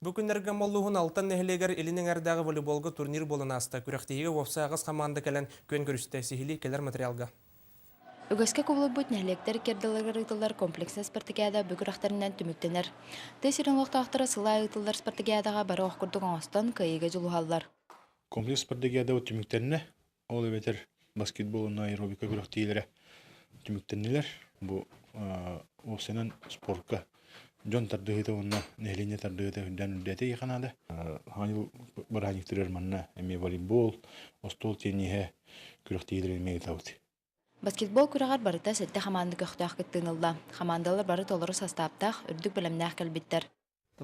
Бу күннэргэ Моллуһун Алтан нэһилиэгэр Илин эҥэрдээҕи волейболга турнир буолан ааста. Күрэхтэһиигэ уопсай аҕыс хамаанда кэлэн күөн көрүстэ. Сиһилии кэлэр материалга. Үгэскэ кубулуйбут нэһилиэктэр иккэрдилэригэр ыытыллар комплекснай спартакиада бу күрэхтэринэн түмүктэнэр. Тыа сирин олохтоохторо сыл аайы ыытыллар спартакиадаҕа бары ох курдук оҥостон кыайыыга дьулуһаллар. Комплекс спартакиада түмүктэннэ. Ол эбэтэр баскетбол уонна аэробика күрэхтэһиилэрэ түмүктэннилэр. Бу уопсайынан спорка дьон тардыһыыта уонна нэһилиэнньэ тардыһыыта үрдээн үрдээтэ диэххэ наада. Хаҥыл бырааһынньыктарыгар манна эмиэ волейбол, остуол тенниһэ күрэхтэһиилэрин эмиэ ыытабыт. Баскетбол күрэҕэр барыта сэттэ хамаанда көхтөөх кыттыыны ылла. Хамаандалар бары толору састааптаах, үрдүк бэлэмнээх кэлбиттэр.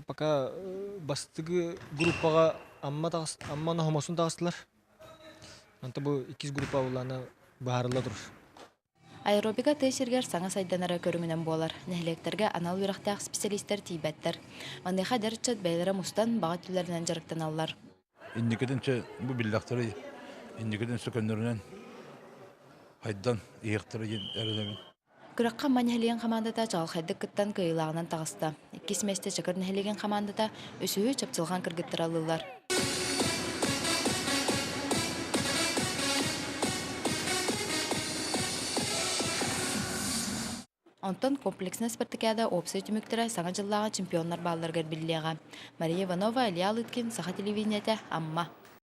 Пока бастакы группаҕа Амма таҕыс Амма Ноһомосун таҕыстылар. Онто бу иккис группа буллаана быһаарылла турар. Аэробика тыа сиригэр саҥа сайданара көрүҥүнэн буолар. Нэһилиэктэргэ анал үөрэхтээх специалистэр тиийбэттэр. Маныаха эдэр ыччат бэйэлэрэ мустан, баҕа өттүлэринэн дьарыктаналлар. Инникитин чэ бу биллэхтэрэ инникитин сөкөннөрүнэн хайдан иһиэхтэрэ диэн эрэнэбин. Күрэххэ Амма нэһилиэгин хамаандата чаҕылхайдык кыттан кыайыылааҕынан таҕыста. Иккис миэстэ Чакыр нэһилиэгин хамаандата, үсүһү Чапчылҕан кыргыттара ыллылар. Онтон комплекснай спартакиада уопсай түмүктэрэ Саҥа дьыллааҕы чемпионнар баалларыгар биллиэҕэ. Мария Иванова, Илья Лыткин, Саха телевидениетэ, Амма.